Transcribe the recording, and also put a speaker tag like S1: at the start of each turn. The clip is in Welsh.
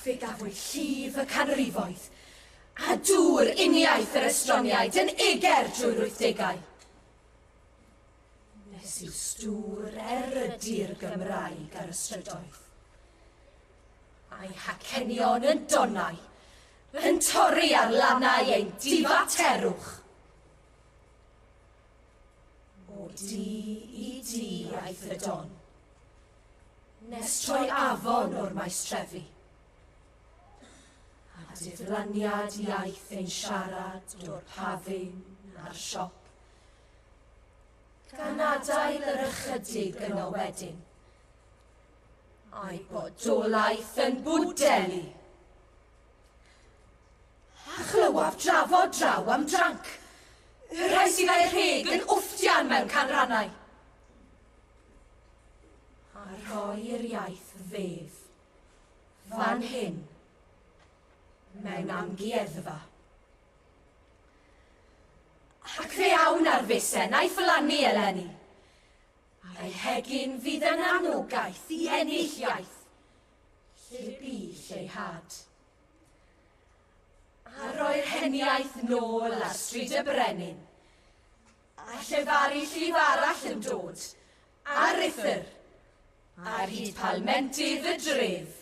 S1: fe gafwyd llif y canrifoedd, a dŵr uniaith yr estroniaid yn eger drwy'r wythdegau. Nes i'w stŵr erydu'r Gymraeg ar y strydoedd. A'i hacenion yn donnau, yn torri ar lannau ein difaterwch. O du i du aeth y don, nes troi afon o'r maestrefi. A diflaniad iaith ein siarad o'r pafin a'r siop. Gan adael yr ychydig yno wedyn, a'i bodolaeth yn bwdeli. A chlywaf drafod draw am dranc, y rhai sydd â'u rheg yn wfftian mewn canrannau. A rhoi'r iaith fedd, fan hyn, mewn amgueddfa. Ac fe awn ar fesen a'i phlannu eleni. A'i hegin fydd yn anogaeth i ennill iaith, lle bu lleihad. A roi'r heniaith nôl ar Stryd y Brenin, a llefaru llif arall yn dod, ar ruthr, ar hyd palmentydd y dref.